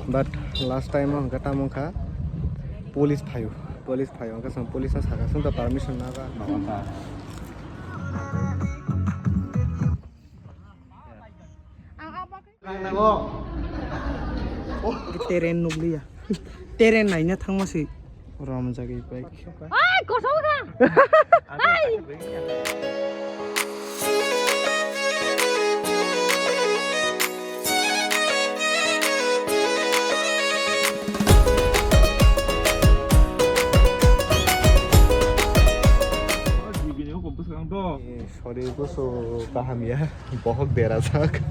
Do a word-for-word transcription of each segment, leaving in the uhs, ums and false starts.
But last time o hwnkhe tamo wngkha police phaio, police phaio hwnkhe chwng police no sakha chwngno permission naga. Train nukliya. Train naina thangma se. Rom jagwi pai. Ai, kosom kha. Ai. Sorry, gusu kaham ya. Bohok derajak.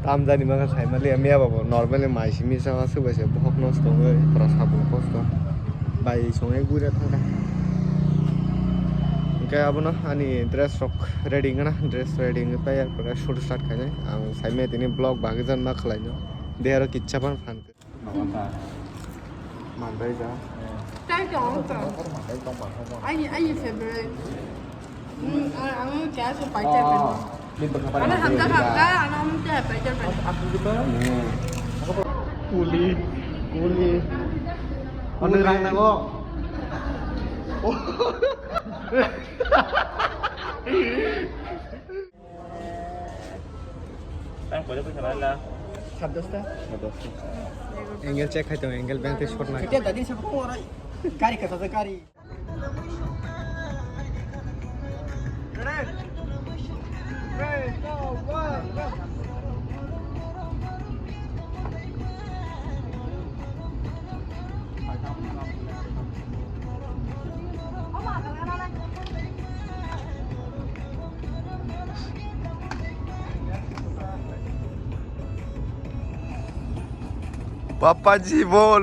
Tamjani mangkha saimaliya, miya babo normally mai simi sa aswk bai se bohok nosto wngwi pura sabung kosto. Bai songwi gura thangkha. Hwnkhe abono ani dress rok ready wngna, dress ready wngwi pai, ar pore shoot start khainai. Ang saimaya tini vlog bagwi jan ma khlaino. Dehero kitsa pan phan. Mandai ja. Tei tong tong. Ani, ani favorite. Hmm, ang, ang kaya sa paita kan. Ano hamja hamja, ano hamja paita kan. Kuli, kuli. Ano rang nago. Tang pwede pwede na la. Sat dosta? Sat dosta. Angle check khai tongo, angle bang tei shot nai. Kete tadi sa ko ora. Kari kasa sa kari. पापा जी बोल।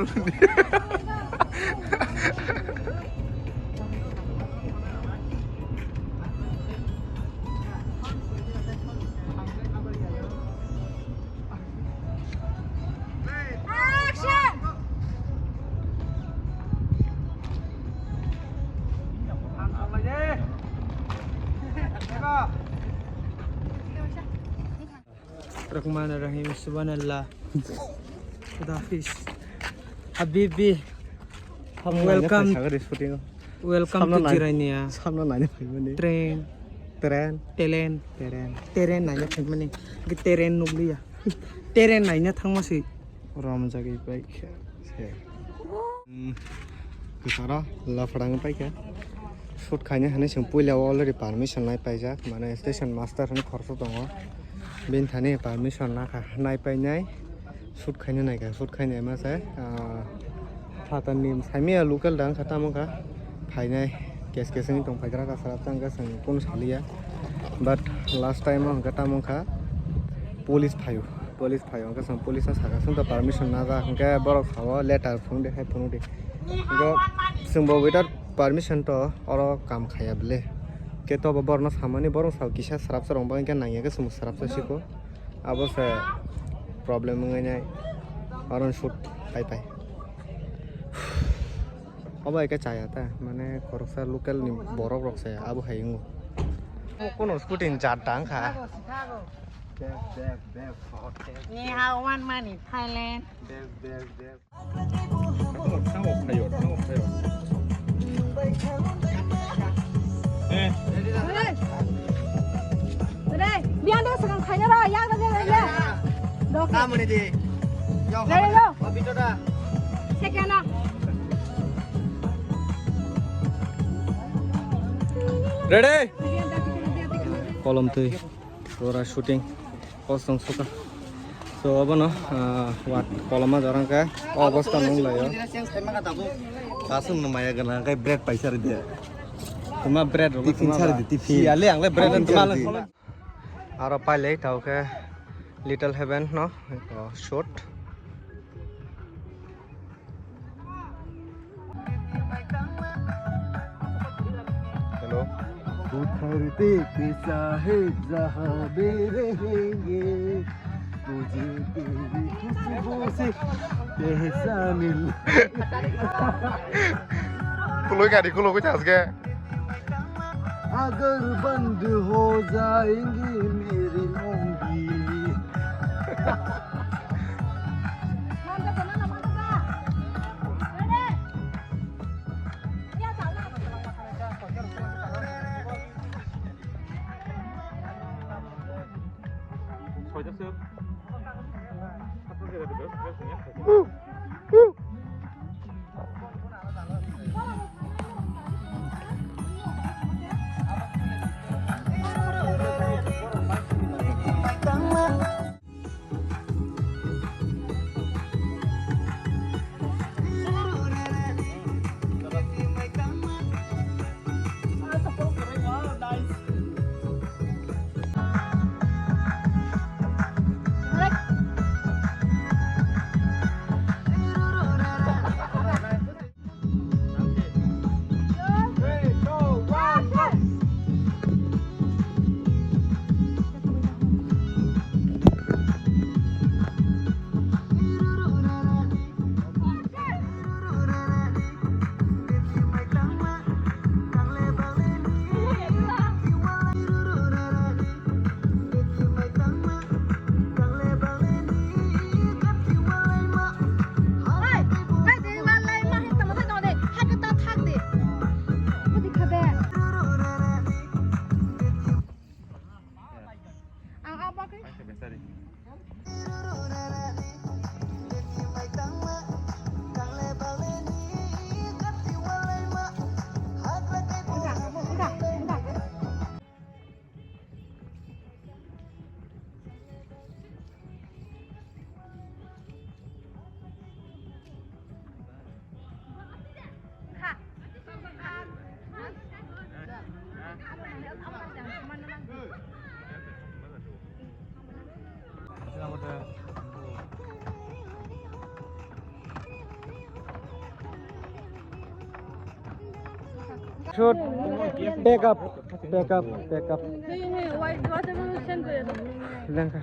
Rahmanirrahim, Subhanallah. Khuda Hafiz. Habibi. Welcome. Welcome to Jirania. Samno nani phaimani. Train. Train. Talent. Train. Train naina phaimani. Train nukliya. Train naina thangma se. Rom jagwi pai khe. Hmm, kwcharo lafrang paikha. Shoot khaina hinwi chwng puila o already permission nai paijak, mane station master hinwi khoroksa tongo. Bini thani permission nakha, nai painai. Shoot khaina naikha, shoot khaina ma se, ah, phatarni saimaya local da wngkha tamo wngkha. Phainai kes kes wngwi tong phaikra ka, sara tang khe chwng kunu saliya. But last time o hwnkhe tamo wngkha police phaio. Police phaio, hwnkhe chwng police no sakha, chwngno permission najak, hwnkhe borok sao letter phunuk di, hai phunuk di. Hwnkhe chwngbo without permission to oro kam khaiya bwle. Hwnkhe tobo borokno samani, borok sao kisa swrapsa rwng bagwi hwnkhe nangya khe chwngbo swrapsa siko. Abo se problem wngwi nai, oro shoot pai pai. Obo hai khe chaya ta, mane khoroksa local ni borok rok se abo hai wngo. Kono scooty ni jat da wngkha. Bag, bag, bag, hot bag. Ni hao man mani Thailand. Bag, bag, bag. Thango phaio, thango phaio. Eh. Re, re, biyan de segang khaina ra, yak de, de, de. Dok. Tamoni di. Yo, re, re, yo. Abito da. Sekena. Ready? Kolom twi. Pura shooting. Kosong suka. So, abono, ah, wat koloma jorang khe. O obostha nung laio. Kasung no maya gana kai bread paisa ri de. Tuma bread ro tiffin sari de, tiffin. Si ale ang le bread tuma le. Aro pailai tao khe Little Heaven no, oh, short. Hello. उधर देखते साहे जहाँ भी रहेंगे, तुझे तेरी खुशबू से पहचान ले। Kului gari, kului ko chas ke. अगर बंद हो जाएंगे मेरी उंगली। Ang abak. Shoot. Pack up, pack up, pack up. Lengkha.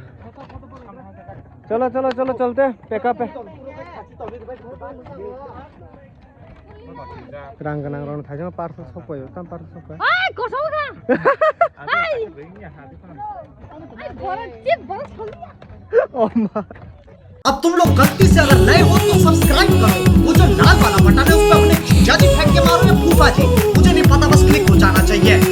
Chalo, chalo, chalo, chalte. Pack up. Rang ganang rok thaijama parcel sokpaio, tam parcel sokpai. Ai, kosong kha. Ai. Ai, boro, chip boro solia. Oh ma. अब तुम लोग गलती से अगर नए हो तो सब्सक्राइब करो, वो जो लाल वाला बटन है उस पर अपने जीजा जी फेंक के मारो या फूफा जी, मुझे नहीं पता, बस क्लिक हो जाना चाहिए।